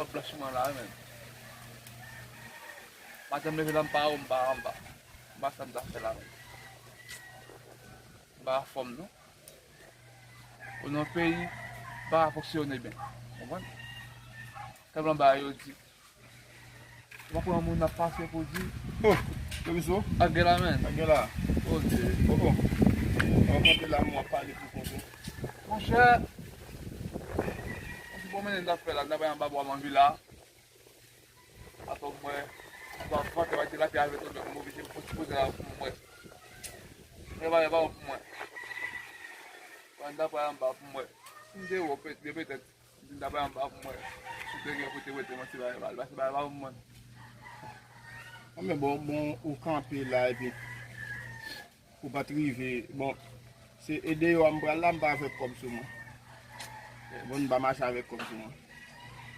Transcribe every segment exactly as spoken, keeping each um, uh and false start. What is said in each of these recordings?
Blanchiman la, wi, men. Maten m leve la, m pa wo, m pa anba. M pa sa m ta fè la, men. M pa anfòm, non. Ou nan peyi, pa fonksyone byen. Konprann? Tèlman bagay yo di. Ou pa konn moun ap pase pou di. Oh, Loviso. Ak gen la, men. Ak gen la. Oh, Dye. Oh, oh. Ou kanpe la, m ap pale pou kont ou. Monchè, m te pwomennen, m t ap fè la, m t ap anba bwa manvi la. Atò mwen, m ap vante, m ap di lapli a vle tonbe, m oblije m poze la pou mwen. Travay pa bon pou mwen. Mwen, m t ap anba pou mwen. Si m te wo, pe-, de petèt, m t ap anba pou mwen. Si te gen kote rete, mwen, se bagay pa, se bagay pa pou mwen. Anben bon, bon, ou kanpe la, epi ou pa t rive. Bon, se e deyò a m pral la, m pa avèk kòb sou mwen. Bon, m pa mache avèk kòb sou mwen.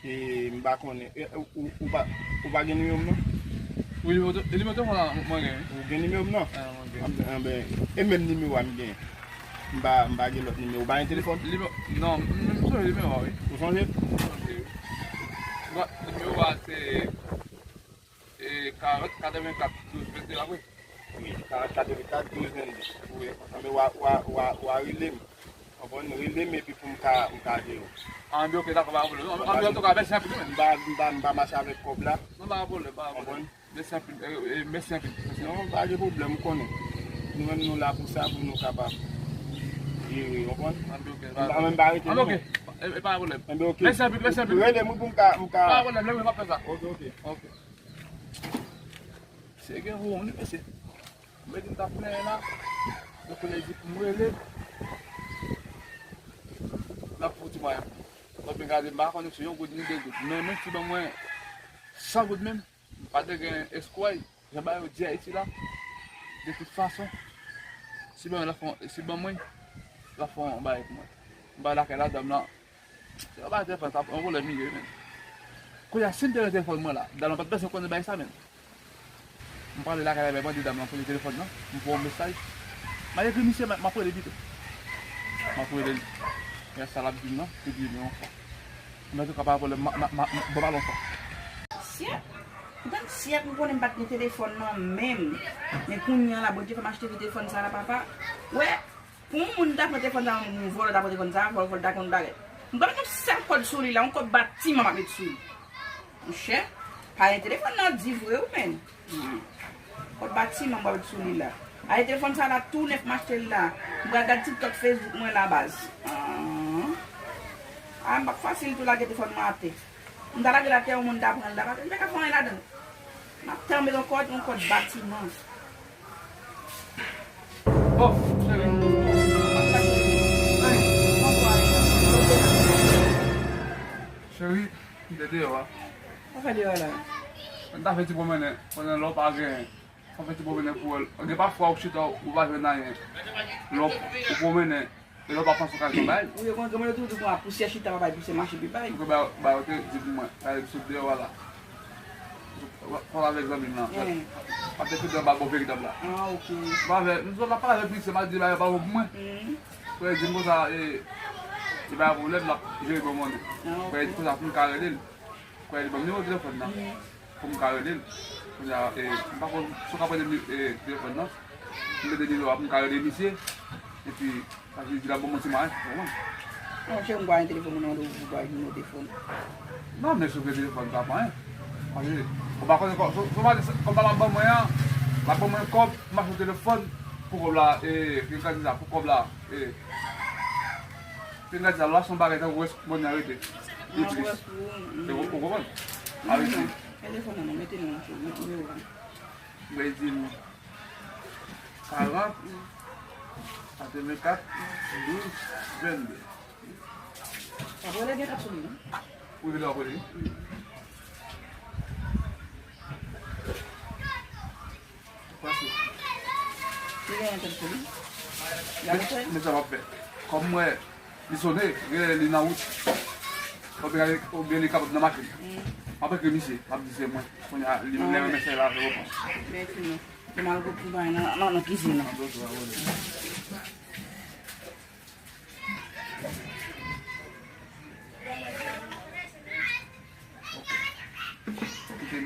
E m pa konnen. E, ou, ou, ou pa, ou pa gen nimewo m, non? Wi, nimewo te-, nimewo telefòn la, mwen gen, wi. Ou gen nimewo m, non? Ah, mwen gen. Anben, anben, e menm nimewo a m gen. M pa, m pa gen lòt nimewo. Ou pa gen telefòn? Nimewo, non, m, m sonje nimewo a, wi. Ou sonje? M sonje, wi. Bon, nimewo a se, e, karant katrevenkat douz vennde a, wi. Wi, karant katrevenkat douz vennde. Wi. Anben, w a, w a, w a, w a rele m. Konprann? Rele m epi pou m ka, m ka jere w. Anben, ok, dakò, pa gen pwoblèm. Non, anben, antouka, mèsi anpil, wi, men. M pa, m pa, m pa mache avèk kòb la. Non, pa gen pwoblèm, pa gen pwoblèm. Konprann? Mèsi anpil, e, e, mèsi anpil, mèsi anpil. Non, pa gen pwoblèm, m konnen. Nou menm, nou la pou sa, pou nou kapab jere, konprann? Anben, ok, pa gen pwoblèm. Anben, ok. E, e, pa gen pwoblèm. Anben, ok. Mèsi anpil, mèsi anpil. Rele m pou m ka, m ka. Pa gen pwoblèm, lè m ap fè sa. Ok, ok. Ok. Se gen won, wi, mesye. Mwen di m t ap plenyen la. Donk, kounye a di pou m rele. L ap fouti mwen. Donk, mwen gade, m pa konnen si yon goud ni de goud. Men, menm si ban mwen san goud menm, m pa te gen eskwè. Jan bagay yo di Ayiti la, de tout fason, si ban mwen, l ap fè, si ban mwen, l ap fè yon bagay pou mwen. M pa lakay la, dam lan, se yon bagay telefòn, sa yon pwoblèm li ye, men. Kounye a, si m te gen telefòn mwen la, dam lan pa t bezwen konnen bagay sa, men. M prale lakay la, mande dam lan pou li telefòn nan, m voye yon mesaj. M al ekri misye, m ap rele pito. M ap rele li. Rès sa l ap di m nan, pou di m yon fwa. Men antouka, pa gen pwoblèm, m a, m a, m a, m a, bon, pa lontan. Syèt! Poutan syèt, m konnen m pa t gen telefòn nan menm. Men kounye a la, Bondye fè m achte vye telefòn sa la, papa. Wè, pou yon moun ta pran telefòn sa, yon vòlò ta pran telefòn sa, vòlò, vòlò ta konn bagay. M pa met yon sèl kòd sou li la, yon kòd batiman m ap met sou li. Monchè, pa gen telefòn nan di vre wi, men. Hmm. Kòd batiman m ap met sou li la. Ay, telefòn sa la tou nèf, m achte l la. M pral gad TikTok, Facebook mwen la, baz. Ah. Ah, m p ap fasil tou lage telefòn mwen atè. M ta lage l atè, yon moun ta pran l la, m pa ka fè anyen ladan l. M ap tanmen yon kòd, yon kòd batiman. Oh, cheri. Cheri, m te deyò a. Sa fè deyò la? M ta fè ti pwomennen, konnen lè w pa gen, w fè ti pwomennen pou wè. Gen pafwa ou chita, ou pa jwenn anyen. Lè w, ou pwomennen, e lè w pa panse w ka jwenn bagay. Wi, yo konn, gen moun yo toujou di konsa, pousyè chita pa bay pousyè mache pi bay. Ou bay, bay, yo te di pou mwen, bay, sot deyò a la. Pale avèk zanmi m nan. Wi. M ap te koute anba bon veritab la. Ah, ok. M pa vle, m sot la pale avèk misye, m a di bagay pa bon pou mwen. Hmm. Frè di m konsa, e, e pa pwoblèm, l ap jere bon monnen. Ah, ok. Frè di konsa pou m ka rele l. Frè di ban m nimewo telefòn nan. Hmm. Pou m ka rele l. Kounye a, e, m pa konn si w ka pran ni-, e, telefòn nan. M mete nimewo a pou m ka rele misye. Epi, sa vle di l ap ban mwen ti mwayen, ou konprann? Non, cheri, m pa gen telefòn, mwen mande w pou w ba m nimewo telefòn. Non, men si w gen telefòn, sa pa anyen. Paske, ou pa konnen kò-, sou, sou pa, kòb la l ap ban mwen an, l ap ban mwen kòb, m achte yon telefòn pou kòb la, e, ki ka di sa, pou kòb la, e, ki ka di sa, lwa se yon bagay tankou rès monnen an rete. Li plis. Ou, ou konprann? A rete. Telefòn nan, non, mete non, cheri, mete nimewo a. Mwen di m. Karant, katrevenkat, douz, vennde. W ap rele gen kat sou li, non? Wi, vennde w ap rele. Pase. Li gen yon kat sou li. Men, men sa w ap fè. Kòm mwen, li sone, genlè li nan wout. Oubyen, oubyen li kapab nan machin. Mm. M ap ekri misye, m ap di se mwen. Kounye a, li, lè renmen se la repons. Mèsi, non. Pou m al ret pou bagay nan, nan, nan kizin nan. Nan dòt la, wè.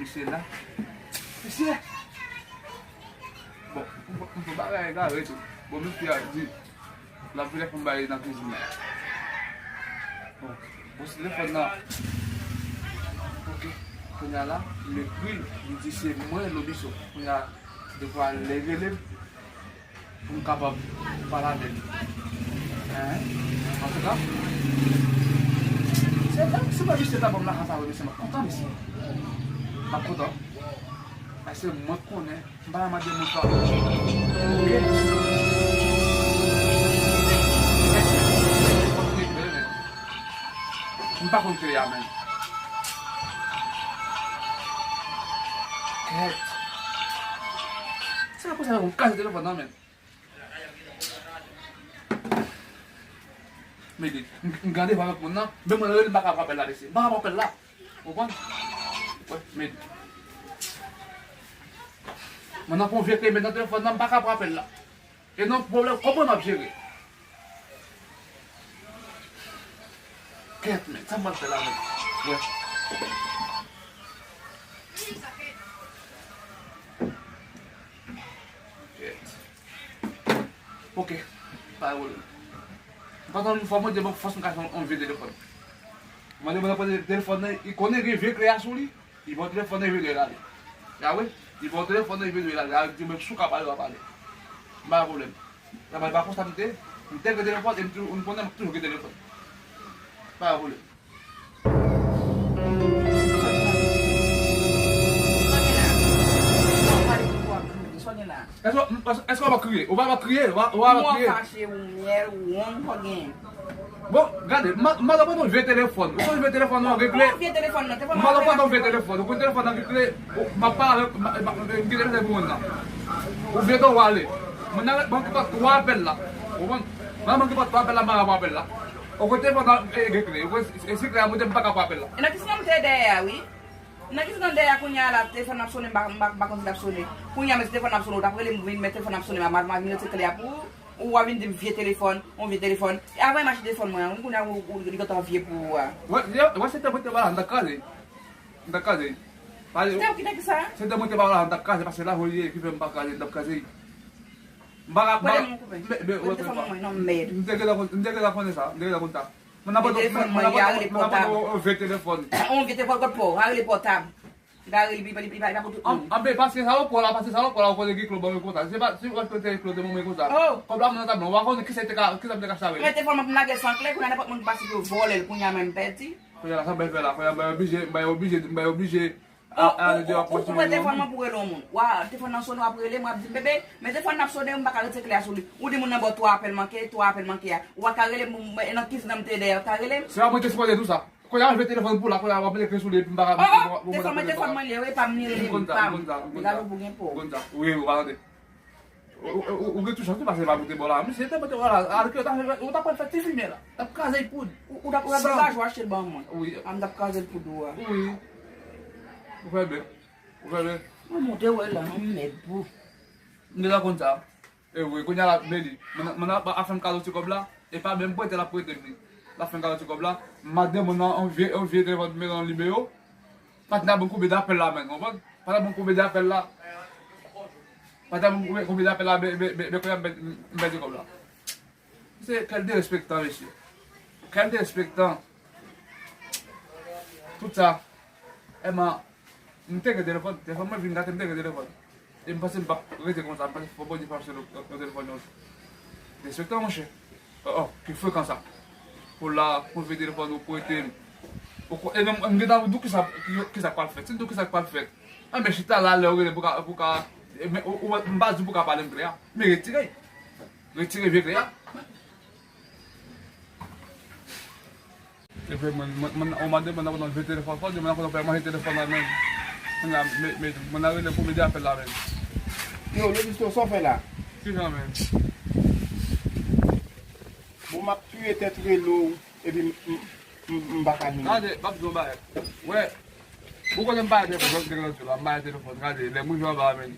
Mesye la. Mesye! Bon, m fè bagay egare tou. Bon, mesye a di l ap vin fè m bagay nan kizin nan. Bon, bon, se telefòn nan. Ok. Kounye a la, m ekri l, m di se mwen, Lobiso. Kounye a, depi lè l rele m, pou m kapab pale avè l. Hein? Antouka, se pa, se pa misye ta ban m lajan sa vre, mesye, m ap kontan, mesye. M ap kontan. Paske mwen konnen, m pa ka mande moun sa. Ok? M pa konn kreye a menm. Kèt. Se pou sa m kache telefòn nan menm. Mede, m, m gade avèk moun nan, men mwen rele m pa ka pran apèl la, mesye. M pa ka pran apèl la. Ou konprann? Wè, mede. Mwen nan pran vye kreye nan telefòn nan, m pa ka pran apèl la. E nan pwoblèm, kòman m ap jere? Kèt, men, sa m pral fè la, men. Wè. Kèt. Ok, pa gen pwoblèm. M pa tann fò mwen di mwen fòs m ka fè yon vye telefòn. Mwen di mwen pran telefòn nan, li konnen gen vye kle a sou li. Li pran telefòn nan, li vye kle a li. Ya wi, li pran telefòn nan, li vye kle a li. Li di mwen si w ka pale, w a pale. M pa gen pwoblèm. Travay pa konsa m te, m te gen telefòn, e m tou, m konnen m ap toujou gen telefòn. Pa gen pwoblèm. Èske, èske w ap kriye? Ou pa ap kriye? Ou pa, ou pa ap kriye? Ou fache, ou myèl, ou wonn, sa w genyen? Bon, gade, m a, m a pran yon vye telefòn. Ou konn vye telefòn nan gen kle? Ou vye telefòn nan, telefòn nan. M a pran yon vye telefòn. Ou konn telefòn nan gen kle? Ou, m ap pale avèk, m, m, m, m gen telefòn pou moun nan. Ou vye tan w ale. Mwen nan, mwen ki pran twa apèl la. Ou konprann? Mwen, mwen ki pran twa apèl la, m a pran apèl la. Ou konn telefòn nan, e, gen kle. Ou konn, e si kle a moute, m pa ka pran apèl la. E nan kizin nan m te dèyè a, wi. Nan kizin nan dèyè a, kounye a la, telefòn nan ap sone, m pa, m pa, m pa konn si l ap sone. Kounye a, men si telefòn nan ap sone, ou t ap rele m, men telefòn nan ap sone, m a, m a vin retire kle a pou ou, ou a vin di m vye telefòn, yon vye telefòn. E avan m achte telefòn mwen an, wi, kounye a, ou, ou, li gentan vye pou ou a. Wè, wè, wè, se te mwen te ba la, m ta kraze. M ta kraze. Se te ou ki te di sa? Se te mwen te ba la, m ta kraze, paske la, ou ye ki fè m pa kraze, m ta kraze. M pa ka, m pa ka, men, men, wè, telefòn mwen, non, mèd. M te gentan konn, m te gentan konnen sa, m te gentan konn sa. Mwen nan pòt, mwen nan pòt yon vye telefòn. Yon vye telefòn kot pa w, a rele pòtab. Li pa rele, li pa, li pa, li pa pou tout moun. Anben, pase sa w pran la, pase sa w pran la, ou konnen gen klo ban mwen konsa. Se pa, si w achte te klo te ban mwen konsa. Kòb la mwen nan tab lan, ou pa konnen kisa te ka, kisa m te ka sawe. Mwen telefòn mwen pou m lage san kle, kounye a nenpòt moun ki pase pou yo vòlè l, kounye a menm pèdi. Kounye a la, sa m pral fè la, kounye a m bay oblije, m bay oblije, m bay oblije. Ou, ou, ou, ou pran telefòn mwen pou rele yon moun. Wa, telefòn nan sone, w ap rele, mwen ap di, bebe, men telefòn nan ap sone, m pa ka retire kle a sou li. Ou di moun nan ba w twa apèl manke, twa apèl manke a. Ou pa ka rele m, mwen, nan kizin nan m te dèyè, w ka rele m? Se pa mwen te sipoze di w sa. Kounye a, m jwe telefòn pou la, kounye a, w ap mete kle sou li, epi m pa ka, oh, oh, telefòn mwen, telefòn mwen li ye, wi, pa m li, li, pa m. Degaj ou pou gen po. Konn sa, wi, wi, w pa tande. Ou, ou, ou, ou gen tout chans, wi, paske pa mete bò la. Misye te mete bò la, alò ke w ta, w ta pral fè ti fimen la. T ap kraze l poud. Ou, ou t ap, ou t ap degaje w achte l ban mwen. Wi. A m t ap kraze l poud ou a. Wi. Ou fè byen. Ou fè byen. Mwen monte wè la, mwen mèd pou. M deja konn sa. E wi, kounye a la, Meli, mwen, mwen ap, ap fè m kado ti kòb la, e pa menm prete l ap prete m li. L ap fè m kado ti kòb la, m mande moun nan yon vye, yon vye telefòn pou m mete nan nimewo. Patnè a ban m konbyen apèl la menm, konprann? Patnè a ban m konbyen apèl la. Patnè a ban m konbyen, konbyen apèl la, men, men, men, men kounye a m pèdi, m pèdi kòb la. Se kèl derespektan, mesye. Kèl derespektan. Tout sa. Èman, m te gen telefòn, telefòn mwen vin gate, m te gen telefòn. E m panse m p ap rete konsa, m panse fò Bondye fache nan, nan telefòn nan. Derespektan, monchè. Oh, oh, ki frekan sa. Pou la, pou vye telefòn ou prete m. Ou ko-, e menm, m gentan di w kisa, ki, kisa k pral fèt. Si m di w kisa k pral fèt. Anben chita la, lè ou rele pou ka, pou ka, e, men, ou, ou, m pa di pou ka pale m klè a. Men retire. Retire vye kle a. Epi mwen, mwen, mwen, ou mande mwen nan vye telefòn, fò di mwen nan konn fè manje telefòn la menm. Mwen la, men, men, mwen nan rele pou mete apèl la menm. Yo, Lobisto, sa w fè la? Kijan menm? Bon, m ap touye tèt rele w, epi m, m, m, m pa ka jwenn ou. Gade, m ap di w yon bagay. Wè, ou konnen m pa gen telefòn, jan m te gentan di w la, m pa gen telefòn, gade, lè m rive anba a menm,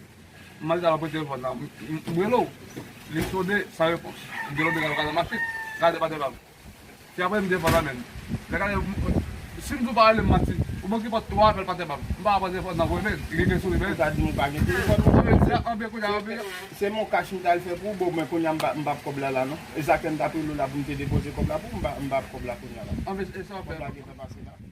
m al ta pran telefòn nan, m, m, m rele w. Li sone san repons. M gen lòt bagay nan machin. Gade patè pa m. Se apre m telefòn nan menm. Lè gade, m, si m di w pa rele m manti, ou Mwen ki pran twa apèl pa tè pa m. M pa pran telefòn nan vre men. Li gen sou li men. Ou ta di m ou pa gen telefòn. Anben, anben, kounye a, anben. Se mon kach m t al fè pou ou, bon, men kounye a m pa, m pa p kòb la la non. E sa fè m t ap rele w la pou m te depoze kòb la pou ou, m pa, m pa p kòb la kounye a la. Anben, e sa w ap fè. Kòb la gentan pase la.